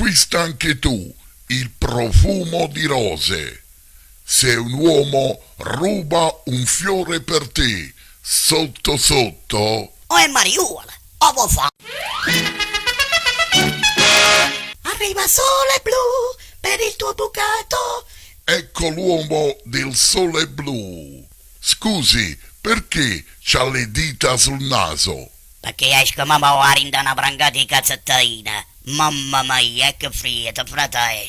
Acquista anche tu il profumo di rose. Se un uomo ruba un fiore per te, sotto sotto... O è mariuolo, o vo' fa'. Arriva sole blu per il tuo bucato. Ecco l'uomo del sole blu. Scusi, perché c'ha le dita sul naso? Pecché esco mo 'a dint' 'a na vrancata 'e cazettina. Mamma mia, e che fieto, fratè!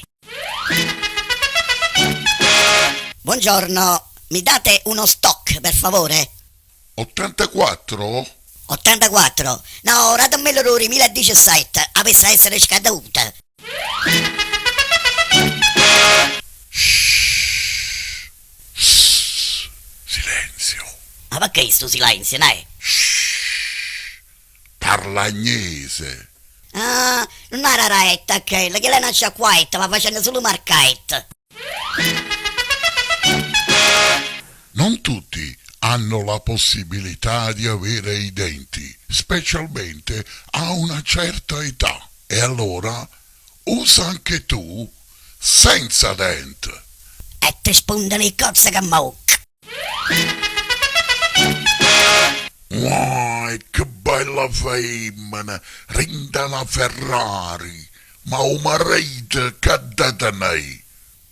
Buongiorno, mi date uno stock, per favore? 84? 84? No, datemmello d' 'o 2017, avess' 'a essere scaduto. Shh, shh, silenzio. Ma pecché stu silenzio, neh? Shh, parla agnese. Ah, nun 'a dà retta a chella, chella è na sciacquetta, va facenno sulo marchette. Non tutti hanno la possibilità di avere i denti, specialmente a una certa età. E allora usa anche tu senza dent. E te spuntano 'e cozzeche 'mmocca. Uah, che bella femmina, dint' 'a na Ferrari, ma 'o marito ch'adda tenè?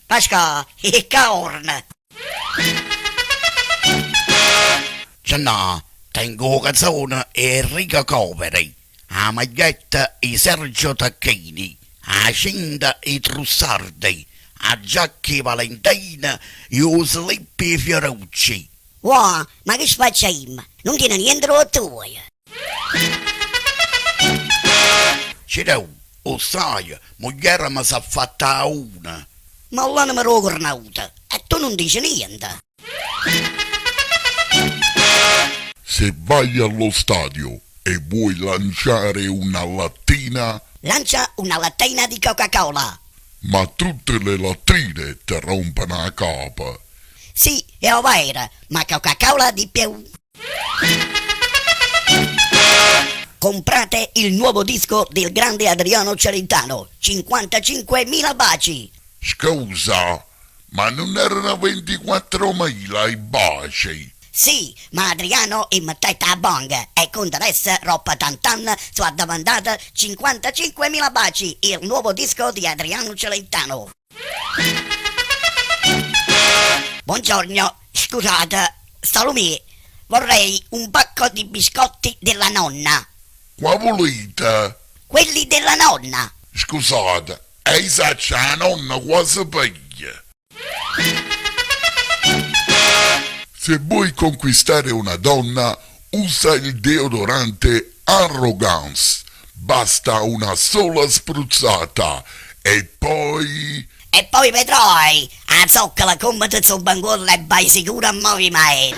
Pascà, 'e ccorne! Gennà, tengo 'o cazone 'e Enrico Coveri, 'a maglietta 'e Sergio Tacchini, 'a cinta 'e Trussardi, 'a giacca 'e Valentino e 'o slip 'e Fiorucci. Uà, ma che sfacciaimma, nun tiene niente d' 'o tuojo! Cirò, 'o ssaje, muglierema s'ha fatta a una. Ma ll'anema d' 'o cornuto, e tu nun dice niente! Se vai allo stadio e vuoi lanciare una lattina. Lancia una lattina di Coca-Cola. Ma tutte le lattine te rompono 'a capa. Sì, è overo, ma Coca-Cola di più. Comprate il nuovo disco del grande Adriano Celentano, 55.000 baci. Scusa, ma nun erano 24.000 i baci? Sì, ma Adriano 'e mettette 'a banca e cu 'nteresse roppo tant'anne so' addiventate 55.000 baci, il nuovo disco di Adriano Celentano. Buongiorno, scusate, Salomè, vorrei un pacco di biscotti della nonna. Qua vulite? Quelli della nonna. Scusate, e i' saccio 'a nonna qua se piglia. Se vuoi conquistare una donna, usa il deodorante Arrogance. Basta una sola spruzzata e poi... E poi vedrai, 'a zoccola comme te zompa 'ncuollo e vai sicuro a movimento.